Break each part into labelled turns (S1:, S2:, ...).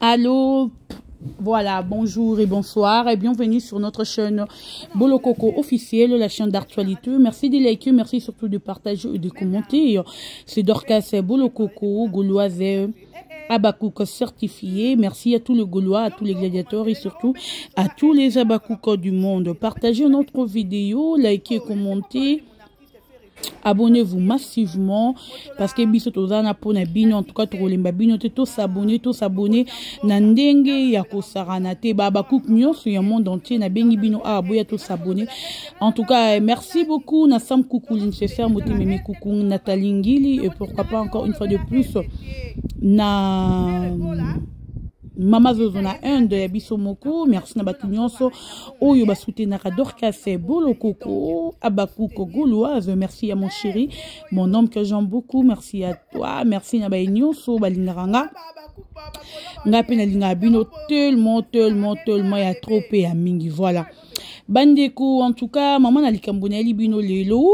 S1: Allô Voilà, bonjour et bonsoir et bienvenue sur notre chaîne Bolokoko officielle, la chaîne d'actualité. Merci de liker, merci surtout de partager et de commenter. C'est Dorcas Bolokoko, gauloise Abakouk certifié. Merci à tous les Gaulois, à tous les gladiateurs et surtout à tous les Abakouk du monde. Partagez notre vidéo, likez, commentez. Abonnez-vous massivement parce que biso toza na pona bino en tout cas tokolemba bino te tosabonne tosabonne na ndenge ya kosakana te ba bacook nyonso ya monde entier nabengi bino awa boya tosabonne en tout cas eh, merci beaucoup na Sam Coucou l'innécessaire motememi coucou Nathalie Ngili et pourquoi pas encore une fois de plus na mama zozo na Inde ya biso moko merci na bato nyonso oyo basoutenaka Dorcas Bolokoko Abakuko Gauloise merci à mon chéri mon homme que j'aime beaucoup merci à toi merci na baye nyonso balingaka nga ngai mpe nalingaka bino tellement tellement tellement ya trop mpe ya mingi voilà bandeko en tout cas mama na likambo nayeli bino lelo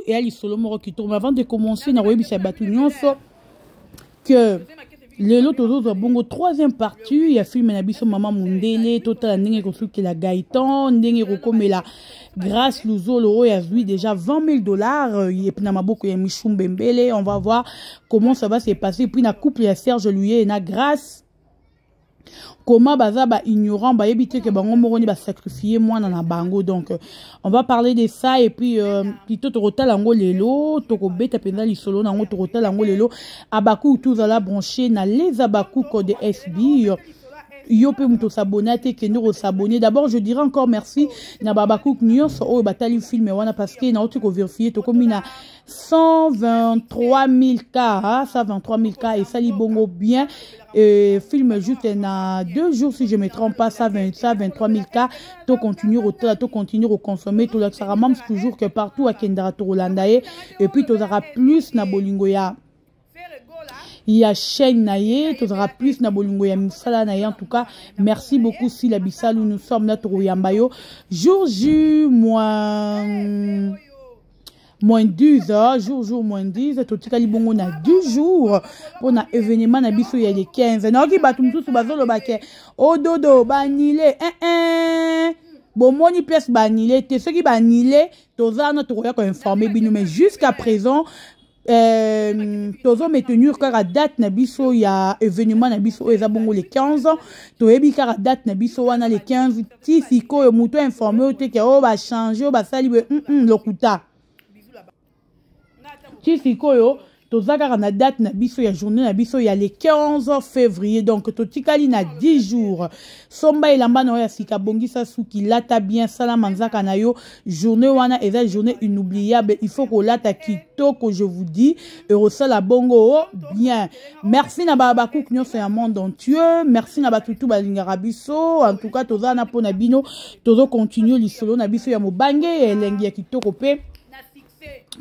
S1: eya lisolo moko kitoko mais avant de commencer nakoyebisa bato nyonso que lelo tozozwa bongo troisième partie ya filme na biso mama mundele totala ndenge ekosukela gaëtan ndenge ekokomela grâce luzolo oyo azwi déjà 20 000 dollars euh, na maboko ya michou mbembele on va voir comment ça va se passer puis na couple ya serge luye na grâce comment baza ba ignorant bayebi te ke bango moko nde basacrifie mwana na bango donc euh, on va parler de ça et puis euh, plutôt tokotala yango lelo tokobeta mpenza lisolo na yango tokotala yango lelo abaku tozala branché na les abakuko de sb yo mpe moto osabone te kende kosabone d'abord je dirais encore merci na babakouk nyonso oyo batali filme wana parce que nauti koverifie tokomi na 123 000 cas 123 000 cas esali bongo bien euh, film juste na deux jours si je me trompe pas 123 000 cas to continue kotala to continue koconsommer tolakisaka mams toujours que partout akendaka tokolanda ye et puis tozalaka plus na bolingo ya ya chaîne na ye tozalaka plus na bolingo ya misala na ye en tout cas merci beaucoup sila bisalu nous sommes là tokoyamba yo jour J moins moins 10 hein, jour jour moins 10 totikali bongo na 10 jours mpo na événement na biso ya le 15 nayoki bato mosusu bazoloba ke ododo oh, banile eh, eh. bomoni place banile te soki banile toza wana tokoya koinforme bino mais jusqu'à présent euh, tozo maintenir kaka date na biso ya événement na biso oyo eza bongo le 15 toyebi kaka date na biso wana le 15 ti sikoyo moto informe oyo te ke oyo bachange oyo basali boye mm -mm, lokuta ti sikoyo toza kaka na date na biso ya journée na biso ya le 15 février donc totikali na 10 jours somba elamba na yo ya sika bongisa suki lata bien sala manzaka na yo journée wana eza journée inoubliable il faut kolata kitoko je vous dis ekosala bongo bien merci na babakuku nyonso ya monde entier merci na bato tu balingaka biso en tout cas toza na mpo na bino tozocontinue lisolo na biso ya mobange ya elengi ya kitoko mpe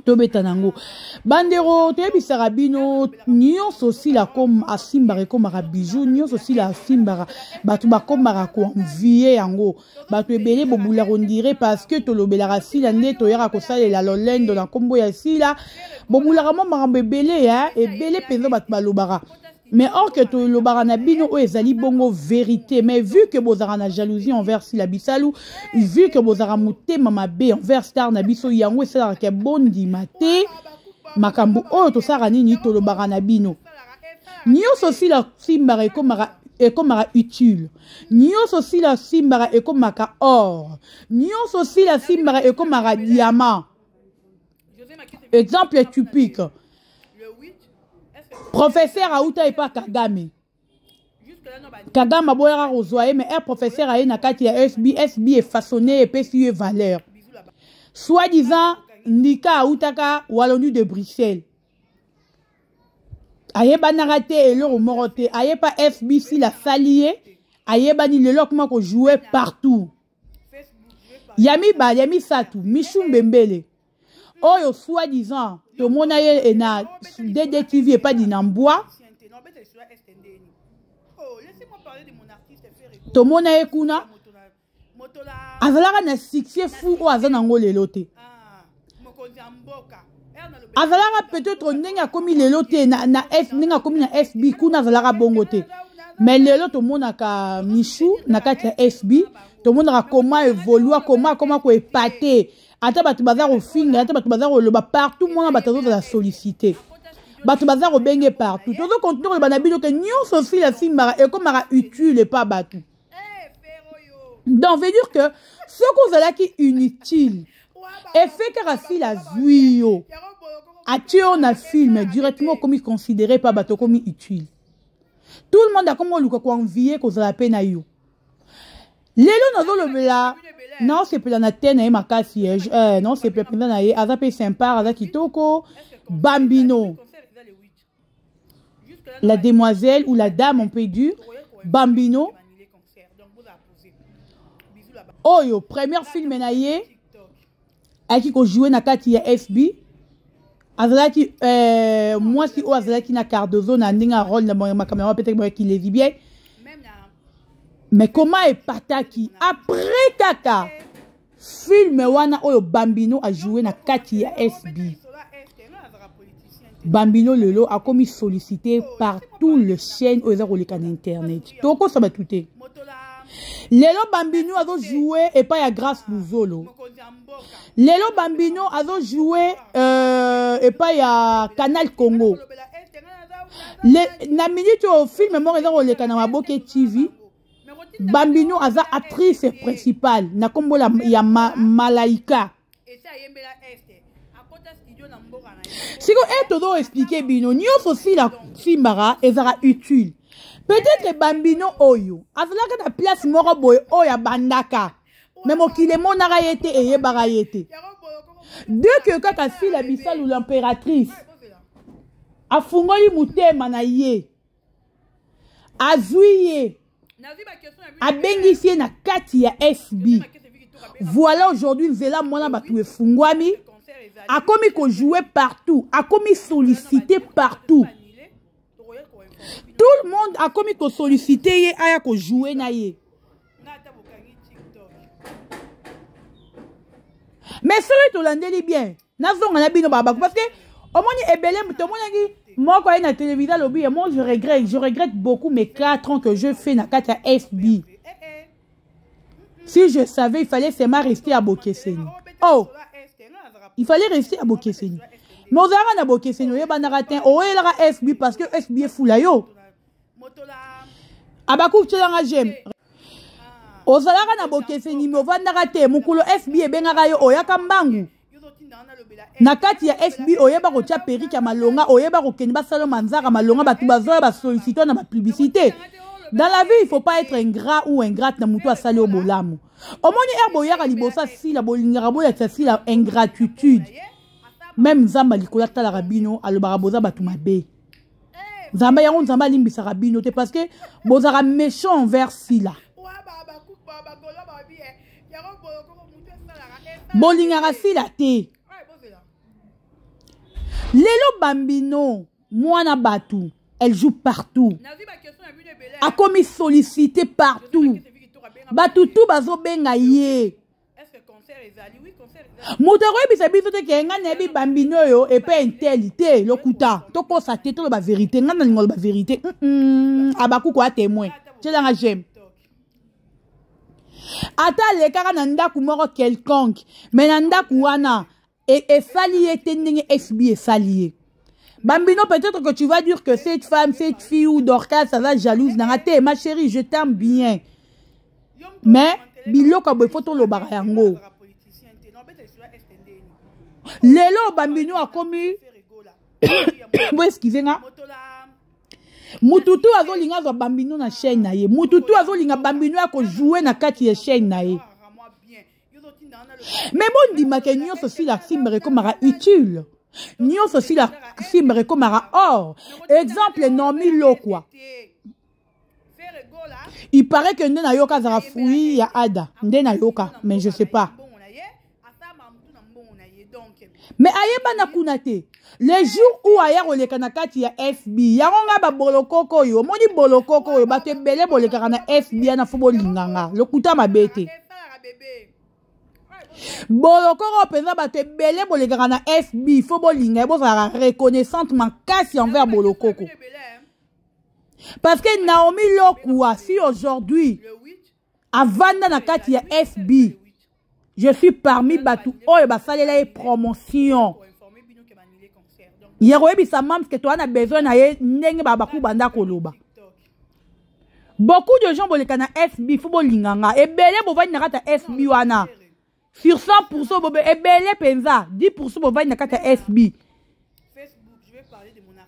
S1: tobeta nango bandeko toyebisaka bino nyonso osila asimbaka ekomaka bijou nyonso osila asimbaka bato bakomaka koenvie yango bato ebele bobulaka ondire parce que tolobelaka sila nde toyaka kosalela lolendo na nkombo ya sila bobulaka mwa makambo ebele ya ebele mpenza bato balobaka mais or que tolobaka na bino oyo ezali bongo vérité mais vu que bozalaka na jalousie envers sila bisalu vu que bozalaka motema mabe envers star na biso yango esalaka ke bondima te makambo oyo tosalaka nini tolobaka na bino nyonso sila simbaka ekomaka ekomaka utile nyonso sila simbaka ekomaka or nyonso sila simbaka ekomaka diamant exemple typique professeur auta epa kagame kagame aboyaka kozwa ye mais un professeur aye na kati ya sb sb efaçonne epesi ye valeur soit disant ndika autaka wallonie de bruxelles ayebanaka te eloko moko te ayepa fbc lasali ye ayebani lelo akoma kojoue partout ya mibale ya misato michu mbembele oyo soi disant tomona ye na ddtv epa dinambwa tomona ye kuna azalaka na succès fou oyo aza nango lelo te azalaka peut-être ndenge akomi lelo te na, na F ndenge akomi na fb kuna azalaka bongo te. Mais lelo tomonaka Michou na kati ya SB, tomonaka comment évolua, comment akoma koepate. Ata bato baza kofinga, ata bato baza koloba partout, mwana bato azozala sollicité, bato baza kobenge partout. Tozo continue koloba na bino ke nyonso Sila asimbaka ekomaka utile epa bato. Donc veut dire que soki ozalaki inutile, efe kaka Sila azwi yo, atie yo na film, directement okomi considéré pa bato, okomi utile. Tout le monde akomi oluka koenvie kozala mpe na yo. Lelo nazolobela, naosepela na te na ye makasi, naosepela mpenza na ye, aza mpe sympa, aza kitoko. Bambino, la demoiselle ou la dame, on peut dire Bambino oyo, première film na ye ayaki kojoue na kati ya FB, azalaki mwasi oyo azalaki na Cardozo na ndenge ya rôle na makambo yango, peut-être boyaki lesbienne. Mais comment epataki après kaka film wana oyo Bambino ajoue na kati ya SB, Bambino lelo akomi sollicité par tout le chaîne oyo eza koleka na internet. Tokosa bato te. Lelo Bambino azojoue epai ya Grâce Luzolo, lelo Bambino azojoue epai ya Canal Congo. Na minute oyo, film moko eza koleka na Maboke TV, Bambino aza actrice principale na nkombo ya Malaika. Siko e tozo expliquer bino, nyonso Sila simbaka ezalaka utile. Peut-être Bambino oyo azalaka na place moko boye oyo abandaka, me mokili emonaka ye te, eyebaka ye te. Dès que kaka Sila Bisalu l'impératrice afungoli motema na ye, azwi ye, abengisi ye na kati ya SB, voilà, aujourd'hui nzela mwana bato efungwami, akomi kojoue partout, akomi sollicité partout. Tout le monde akomi kosollicite ye aya kojoue na ye. Mais soki tolandeli bien, nazonga na bino babaku, parce que omoni ebele, tomonaki moko aye na télévision, alobi: "Moi, je regrette, je regrette beaucoup mes 4 ans que je fais na kati ya FB. Si je savais, il fallait seulement rester à Bokeseni." Oh, il fallait rester à Bokeseni, mais ozalaka na Bokeseni, oyebanaka te, oyelaka FB parce que FB efula yo. Abaku tielanga j'aime. Ozalaka na Bokeseni, me ovandaka te. Mokolo FB ebengaka yo, oyaka mbangu na kati ya FB, oyeba kotia perruque ya malonga, oyeba kokende basala manzaka malonga, bato bazoya basollicite na bapublicité. Dans la vie, il faut pas être ingrat ou ingrate na motu asali yo bolamu. Omoni ere boyaka liboso asila, bolingaka boyakisa Sila ingratitude. Même Nzambe likolo atalaka bino, alobaka boza bato mabe. Nzambe yango, Nzambe alimbisaka bino te parce que bozalaka méchant envers Sila, bolingaka Sila te. Lelo Bambino, mwana bato, elle joue partout, akomi sollicité partout, bato tu bazobenga ye. Moto akoyebisa biso te ke ngai nayebi Bambino oyo epe inteli te. Lokuta, tokosa te, toloba vérité. Ngai nalinga loba vérité. Abakuku a témoin, tielanga j'aime. Ata alekaka na ndako moko quelconque, mais na ndako wana esali ye te ndenge SB esali ye. Bambino, peut-être que tu vas dire que cette femme, cette fille ou Dorcas, ça va jalouse nanga te. Ma chérie, je t'aime bien, mais biloko ya boye fo tolobaka yango. Lelo Bambino akomi bo, excuse nga, mututu azolinga azwa Bambino na chaîne na ye, mututu azolinga Bambino ya kojoue na kati ya chaîne na ye. Mais bondimaka, nyonso Sila simbaka ekomaka utile, nyonso Sila simbaka ekomaka or. Exemple, Nomi Lokwa, il paraît que nde nayoka azalaka fruit ya Ada, nde nayoka, mais je sais pas. Mais ayebana kuna te. Le jour où aya koleka na kati ya FB, yango nga babolokoko oyo, omoni bolokoko oyo, bato ebele bolekaka na FB yana, fo bolinganga lokuta mabe te. Bolokoko mpenza, bato ebele bolekaka na FB, fo bolinga ye, bozalaka reconnaissante makasi envers bolokoko. Parce que Naomi Lokua, si aujourd'hui, avanda na kati ya FB, je suis parmi batu oyo basalela ye promotion. Ya koyebisa mams que toa na besoin na ye ndenge ba baku banda koloba. Beaucoup de gens boleka na FB, faut bolinga nga. Ebele bovandi na kati ya FB wana. Sur 100% bobe ebele penza, 10% bovandi na kati ya FB.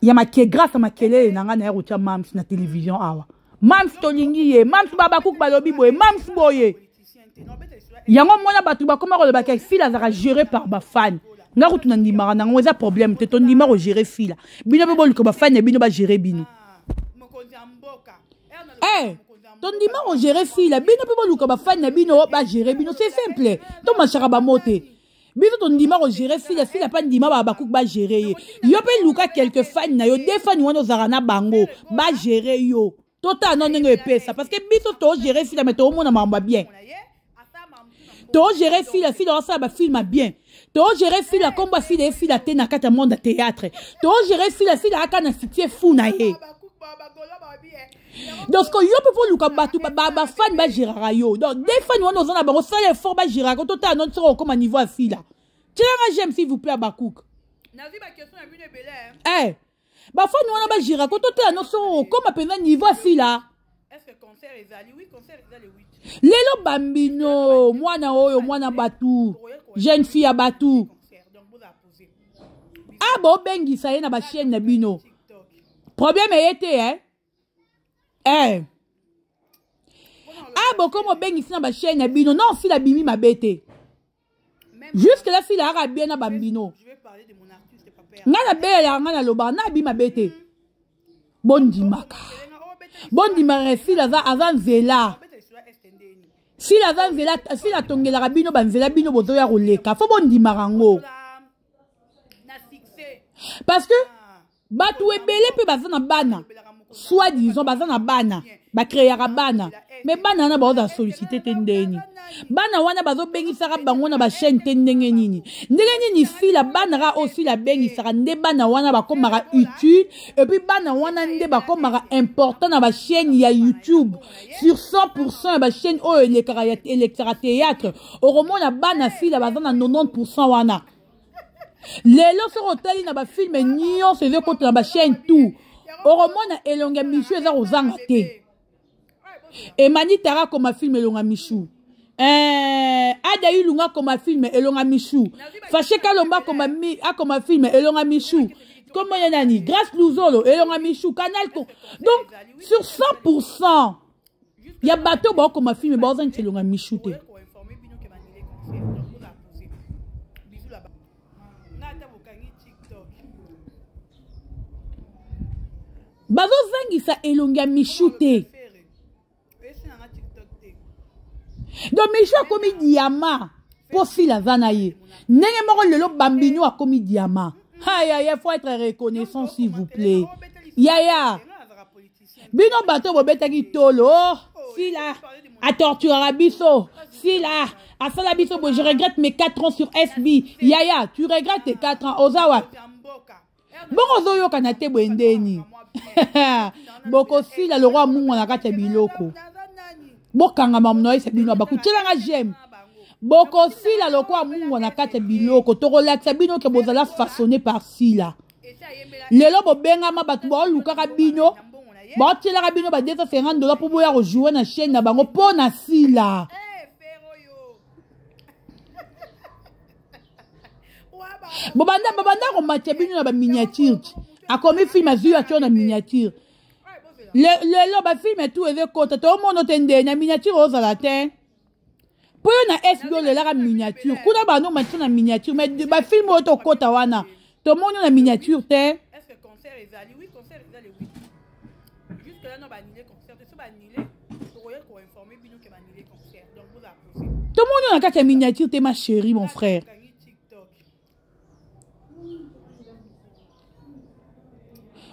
S1: Ya make grâce à makelele na nga na ya kotia mams na télévision awa. Mams tolingi ye, mams babakuku balobi boye, mams boye. Yango mona bato bakoma koloba ke fila azalaka géré par ba fan. Nga kutu na ndimaka nango eza problème te, tondima ko gérer fila. Bino pe boluka ba fan ya bino ba gérer bino. Eh, tondima ko gérer fila, bino pe boluka ba fan na bino ba gérer bino, c'est simple. To machaka ba mote. Bino tondima ko gérer fila, fila pa ndima ba bakuku ba gérer ye. Yo pe luka quelques fans na yo, deux fans wana ozalaka na bango, ba gérer yo. Totala no ndenge epesa parce que biso to gérer fila mais toomona makambo ya bien. To gérer fila, fila osala ba film ya bien. To gérer fila kombo ya fila efila te na kati ya monde ya théâtre. To gérer fila, fila aka na cité fou na ye. Donc ce que yo pe faut luka batu ba, ba, ba fan ba gérera yo. Donc des fans wana oza na bango sala effort ba gérera ko totala no tsoko koma niveau ya fila. Tiens j'aime s'il vous plaît Bakouk.
S2: Nazi ba question na bino ebele.
S1: Eh ba fan wana ba gérera ko totala no soko koma penza niveau ya fila.
S2: Est-ce que concert ezali? Oui, concert ezali le 8.
S1: Lelo bambino mwana oyo mwana batu jeune fille ya batu. Ah bo bengisa ye na ba chaîne na bino. Problème eye te hein. Eh. Ah boko mo bengisa na ba chaîne na bino. Non, fila bimi mabete. Jusque là fila aka bien na bambino. Nga na belela nga na loba na bima bete. Bondimaka. Bondimaka fila aza aza nzela. Fila aza nzela, fila tongelaka bino ba nzela bino bozoya koleka. Faut bondimaka ngo. Parce que bato ebele mpe baza na bana soit disant baza na bana bakreaka bana mais bana wana baoza sollicité te ndeni bana wana bazobengisaka bango na bachaîne te ndenge nini ndenge nini fila bana kaka oyo fila abengisaka nde bana wana bakomaka utile et puis bana wana nde bakomaka important na bachaîne ya YouTube sur 100% ya bachaîne oyo elekaka elekisaka théâtre okomona bana fila baza na 90% wana. Lelo soki otali na bafilme nyonso ezokota na bachaîne tout okomona elongi ya Michou eza kozanga te. Emani Tara koma film elongi ya Michou. Ada Ilunga koma film elongi ya Michou. Faché Kalomba akoma film elongi ya Michou. Comment ya nani? Grâce Luzolo elongi ya Michou. Canal ko. Donc sur 100% ya bato ba koma film ba ozangisa elongi ya Michou te. Bazozangisa elongi ya Michou te. Donc Michou akomi diamant po fila aza na ye. Ndenge moko lelo Bambino akomi diamant. Aïe aïe, faut être reconnaissant s'il vous plaît. Yaya. Bino bato bobetaki tolo, fila a torturera biso, fila asala biso bo, je regrette mes 4 ans sur SB. Yaya, tu regrettes tes 4 ans oza wapi? Bongo ozoyoka na te boye ndeni. Bokosila le roi mungu na kati ya biloko. Bokanga mamu na yesa bino bakutielanga j'aime. Bokosila le roi mungu na kati ya biloko. Tokolakisa bino ke bozala façonné par Sila. Lelo bobengama bato baolukaka bino, baotielaka bino ba 250 $ po boya kojouer na chaîne na bango po na Sila. Bobanda, bobanda komatia bino na ba miniature. Akomi film azwi atio na miniature. Lelo ba film tout eze kota to mono te nde na miniature ozala te. Po yo na SB olelaka miniature. Kuna ba no matia na miniature mais ba film oyo to kota wana to mono na miniature te.
S2: Est-ce que concert ezali? Oui, concert ezali oui. Jusque là non ba annuler concert, so ba annuler, tokoya ko informer bino ke ba annuler concert. Donc vous a posé.
S1: To mono na kati ya miniature te ma chérie mon frère.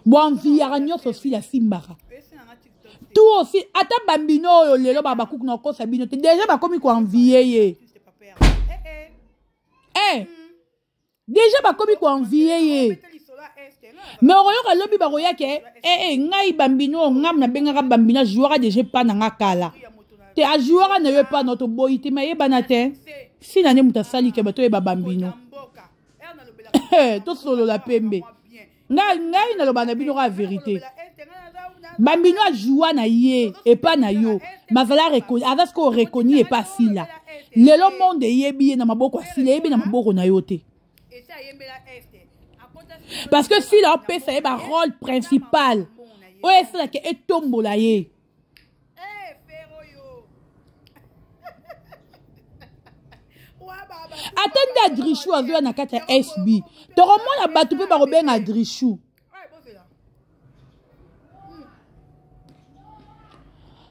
S1: Bon, nyonso sila simbaka. Tout aussi, ata bambino oyo lelo ba bakuku na kosa bino te. Déjà bakomi ko envier ye. Eh. Déjà bakomi ko envier ye. Mais okoyoka lobi bakoya ke ee eh, eh, ngai bambino ngam nabengaka bambino ajouaka deja epa na nga kala te, ajouaka na yo epa na toboyi te, mayebana te sina nde moto asali ke bato oyeba bambino. Tosolola pembe, ngai ngai naloba na bino kaka vérité. Bambino ajoua na ye epa na yo, mazala aza sikoyo reconnu epa Sila. Lelo monde eyebi ye na maboko ya Sila, eyebi na maboko na yo te, parce que Sila opesa ye barôle principal oyo esalaka etombola ye. Ata nde Adrichou azoya na kati ya SB, tokomona bato mpe bakobenga Adrichou.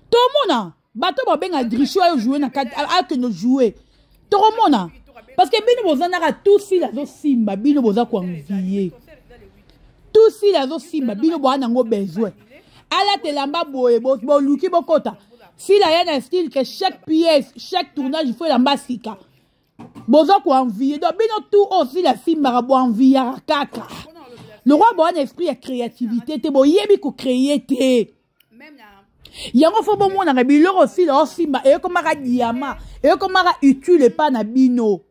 S1: Tomona bato babenga Adrichou ayo joue na kati, akende joue, tokomona, parce que bino boza naka tout Sila azosimba, bino boza koenvie. Tout Sila azosimba, bino boa nango besoin. Alata elamba boye, boluki bokota. Sila ya na style que chaque pièce, chaque tournage, il faut elamba sika. Boza koenvie. Donc bino tout oyo Sila asimbaka, boenviaka kaka. Le roi boa na esprit ya créativité te, boyebi kocréer te. Yango fo bomonaka biloko Sila osimba ekomaka diamant, ekomaka utile epa na bino.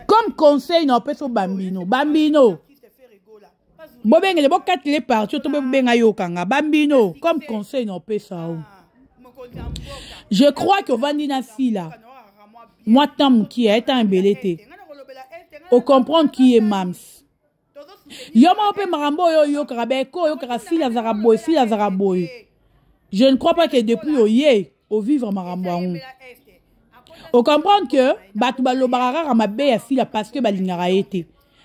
S1: Comme conseil na opesa bambino, bambino bobengele, bokatele parti to bobenga yokanga bambino. Comme conseil na opesa o, je crois que ovandi na Sila mwa temps mokie, aye ebele te, ocomprendre qui est mams. Yo moko mpe makambo oyo oyokaka beko, oyokaka Sila azalaka boye, Sila azalaka boye. Je ne crois pas que depuis oye ovivre makambo yango, ocomprendre que bato balobaka kaka mabe ya Sila parce que balingaka ye te,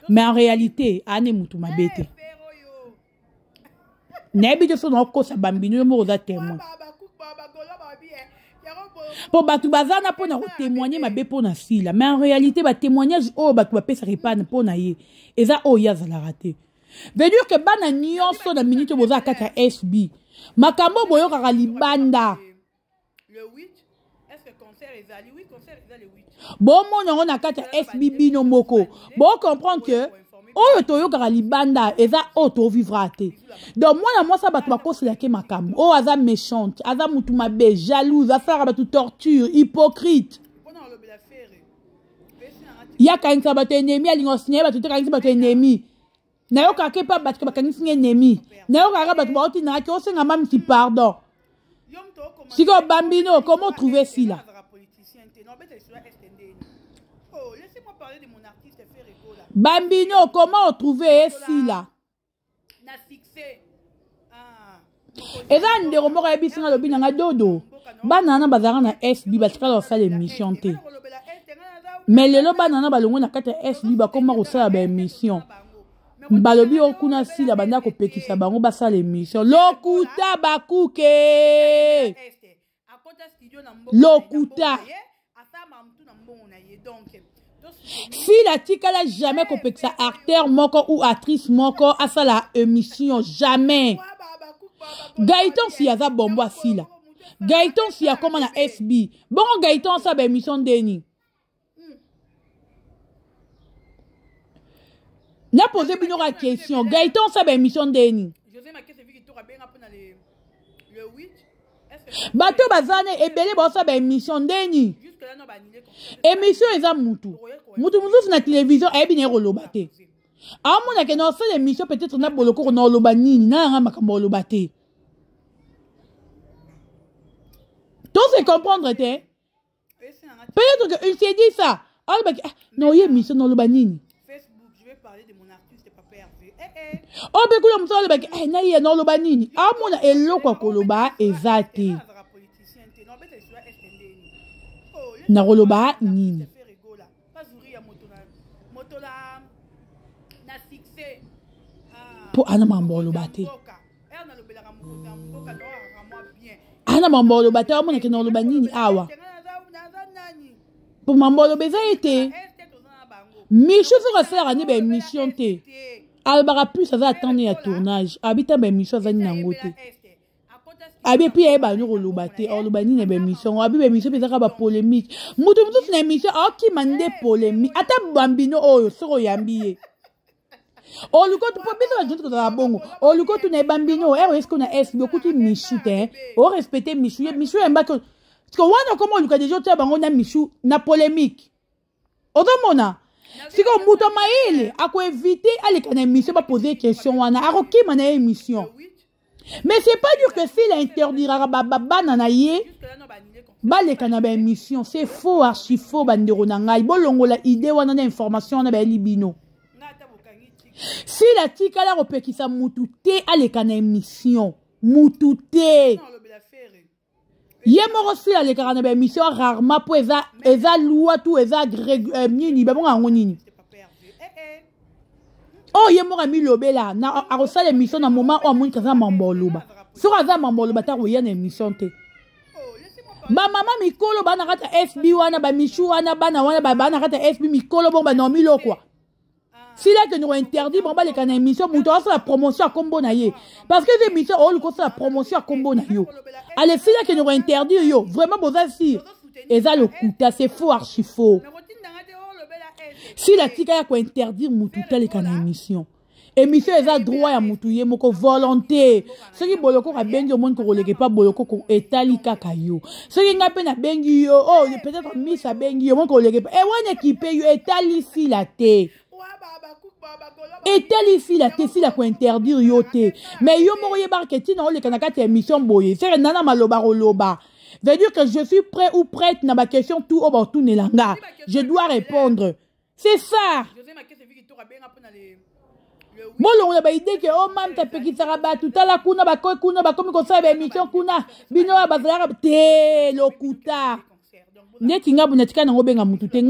S1: mais en réalité ane mutu mabe te. Nayebi te so naokosa bambino, yo moko oza témoin, mpo bato baza na mpona kotémoigne mabe mpo na Sila, mais en réalité batémoignage oyo bato bapesaka epane mpo na ye eza oyo ye azalaka te. Veut dire que bana nyonso na minute oyo boza kati ya SB, makambo boyokaka libanda, bomona yango na kati ya SB bino moko, bocomprendre que oyo toyokaka libanda eza oyo tovivra te. Donc mwana mwasi, bato bakoselaki makambo oyo aza méchante, aza mutu mabe, jalouse, asalaka bato torture, hypocrite, ye akangisa bato ennemi, alinga osinya ye bato te, kangisi bato ennemi. Nayokaka epa bato bakangisi nga ennemi, nayokaka bato baotinaka osenga mamisi pardon. Sikoyo bambino, comment trouver Sila? Bambino, comment otrouve Sila? Eza ndeko moko ayebisi nga, alobi nanga dodo, bana wana bazalaka na SB, batikala kosala émission te, mais lelo bana wana balongwe na kati ya SB, bakoma kosala baémission. Balobi oyo kuna Sila banda kopekisa bango basala émission. Lokuta, bakuke lokuta. Sila atikala jamais kopekisa acteur moko ou actrice moko asala émission, jamais. Gaëtan si aza bombo asila, Gaëtan si akoma na SB, bongo Gaëtan asala baémission ndeni? Napose bino ka question, Gaëtan asala baémission ndeni? Bato baza na ebele baosala baémission ndeni? Émission eza mutu mutu mosusu na télévision ayebi na ye koloba te, aomonake na osala émission peut-être na bolokoko na oloba nini na yanga makambo oloba te. To se comprendre te, peut-être que il s'est dit ça, alobaki: ah, na oye émission na oloba nini? Oyo mpe kuna mosu alobaki: eh, na ye na oloba nini? Amona eloko ya koloba eza te, nakoloba nini? Mpo ana makambo oloba te, ana makambo oloba te, amonake na oloba nini awa? Mpo mambo oloba eza ye te. Micho soki asalaka nde baémission te, alobaka plus aza atane ya tournage, abi ta baémission aza nini yango te. Abi epuis ayeba no koloba te, oloba nini na baémission? Abi baémission mpe ezaka bapolémique. Moto mosusu na émission aokima nde polémique. Ata bambino oyo soki oyambi ye, oluki mpo biso bajonti kozala bongo, oluki otuna ye bambino ere eske na sb okuti Michu te, orespecte Michu, ye Michu oyambaki siko wana, okoma oluka deja otia bango na Michu na polémique. Ozomona sikoyo, moto ya mayele akoevite aleka na émission, bapose question wana, akokima na ye émission. Mais c'est pas dire que Sila interdiraka bana na ye baleka na baémission. C'est faux, archi faux. Bandeko na ngai, bolongola idée wana na information wana bayeli bino. Sila tikala kopekisa mutu te aleka na émission, mutu te. Ye moko Sila alekaka na baémission rarement, mpo eza loi tu eza nini, babonga yango nini oyo ye moko amilobela na akosala émission na moment oyo amoniki aza mambo oloba. Soki aza mambo oloba ta, koya na émission te. Bamama mikolo baa na kati ya FB wana, bamishu wana, bana wana baa na kati ya FB mikolo bongo, banaomi lokwa. Sila akende kointerdire bango baleka na émission, moto asala promotion ya kombo na ye, parce que eza émission oyo osala promotion ya kombo na yo. Ale Sila akende kointerdire yo, vraiment boza sûr? Eza lokuta, c'est faux, archi faux. Sila tika ya kointerdire motu te aleka na émission. Émission eza droit ya motu ye moko, volonté. Soki Bolokoko abengi, omoni kokoleka epa Bolokoko, etali kaka yo. Soki ngai mpe nabengi yo, oh, peut-être miss abengi yo, omoni kokoleka epa e wana, ekipe yo, etali Sila te, etali Sila te. Sila kointerdire yo te, mais yo moko oyebaka ke ntina oleka na kati ya émission boye sere nana maloba koloba, veut dire que je suis prêt ou prête na baquestion tout oyo baotunela nga, je dois répondre, c'est ça. Bolongola baidée ke o mamta apekisaka bato. Tala kuna, bakoki kuna, bakomi kosala baémission kuna, bino oyo bazalaka te, lokuta. Neti nga boye, natika nango, obenga mutu te.